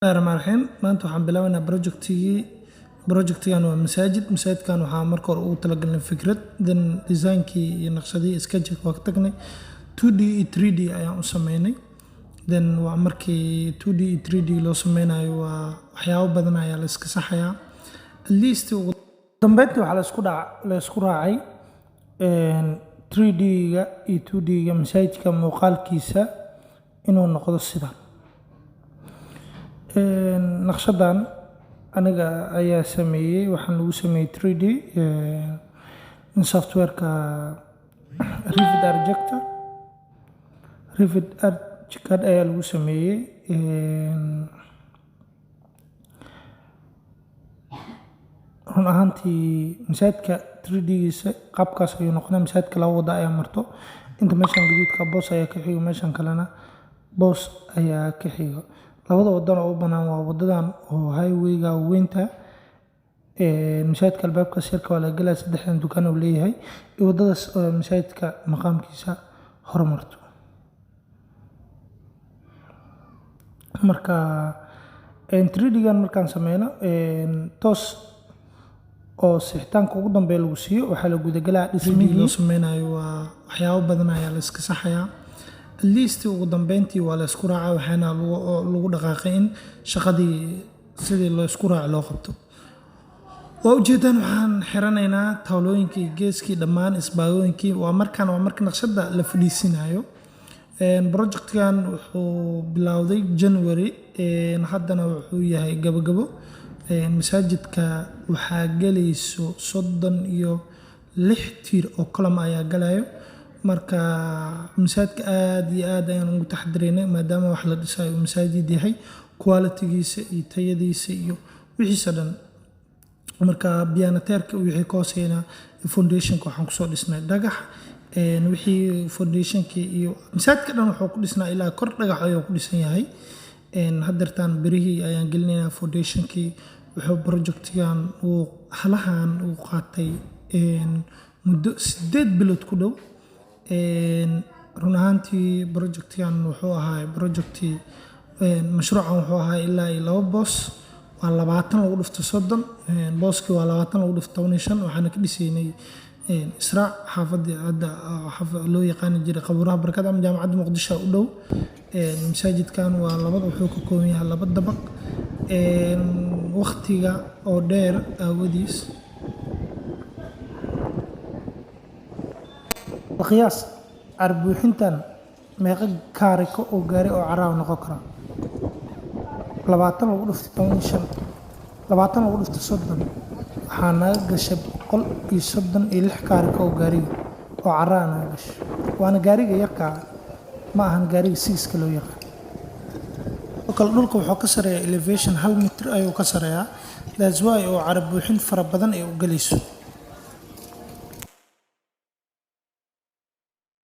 Bismillahi Rahmaani Rahiim. Maanta waxaan bilaabaynaa projectigii. Projectigan waa masaajid. Masaajidkan waxaa marka hore ugu talagalnay fikrad, then designkii iyo naqshadihii, sketchka waa ka tagnay. 2D iyo 3D ayaan u sameynay. Then waa markii 2D iyo 3D loo sameynayo, waa waxyaabo badan ayaa la iska saxayaa. At least ugu dambeyntii waxaa la isku raacay 3D-ga iyo 2D-ga masaajidka muuqaalkiisa inuu noqdo sidan. Naqshadan aniga ayaa sameeyey. Waxaan lagu sameeyey 3D in software-ka Revit Architecture, Revit ArchiCAD ayaa lagu sameeyey. Run ahaantii masaajidka 3D-giisa qaabkaas ayuu noqonaya. Masaajidka laba wado ayaa marto. Inta meeshan gaduudka boos ayaa ka xigo, meeshan kalena boos ayaa ka xigo. Labada wadana oo u banaan waa wadadan oo highway-ga weynta. Masaajidka albaabkaas yarka waa laga galaya, saddexdan dukaan uu leeyahay, iyo wadadaas oo masaajidka maqaamkiisa hormarto. Marka 3D-gan markaan sameyno toos oo sixitaanka ugu dambeeya lagu siiyo, waxaa la gudagalaa dhismihii loo sameynayo. Waa waxyaabo badan ayaa la iska saxayaa. At least ugu dambeyntii waa la isku raacay, waxaana lagu dhaqaaqay in shaqadii sidii loo isku raaci loo qabto. Waa ujeedaan, waxaan xiranaynaa tawlooyinkii, geeskii, dhammaan isbaagooyinkii. Waa markaan, waa marka naqshadda la fadhiisinayo. Projectkan wuxuu bilowday January, haddana wuxuu yahay gabagabo. Masaajidka waxaa gelayso 36 tiir oo column ayaa galayo. Marka masaajidka aad iyo aad ayaan ugu taxadiraynay, maadaama wax la dhisayo uu masaajid yahay, quality-giisa iyo tayadiisa iyo wixiisa dhan. Marka biyaanateerka wixii ka hooseeyana, foundationka waxaan kusoo dhisnay dhagax. Wixii foundationkii iyo masaajidka dhan wuxuu ku dhisnaa ilaa kor dhagax ayuu ku dhisan yahay. Haddeertaan birihii ayaan gelinaynaa foundationkii. Wuxuu projectigan uu halahan uu qaatay muddo 8 bilood ku dhow. Run ahaantii projectigan wuxuu ahaa projecti, mashruucan wuxuu ahaa ilaa iyo laba boos. Waa 20 lagu dhufto 30. Booskii waa 20 lagu dhufto 15. Waxaana ka dhisaynay Israac, xaafadii hadda loo yaqaani jiray Qabuuraha Barakada ama Jaamacadda Muqdisho u dhow. Masaajidkan waa labada, wuxuu ka kooban yahay laba dabaq. Waqtiga oo dheer aawadiis, qiyaas carbuuxintan meeqa kaariko oo gaari oo caraaw noqon kara? 20 lagu dhufto 15, 20 lagu dhufto 30, waxaa naga gashay 136 kaariko oo gaariga oo caraa naga gashay. Waana gaariga yarkaa, ma ahan gaariga sigiska loo yaqaan. Kale dhulka wuxuu ka sareeyaa elevation 1 mitir ayuu ka sareeyaa. That's why oo cara buuxin fara badan ay u galayso.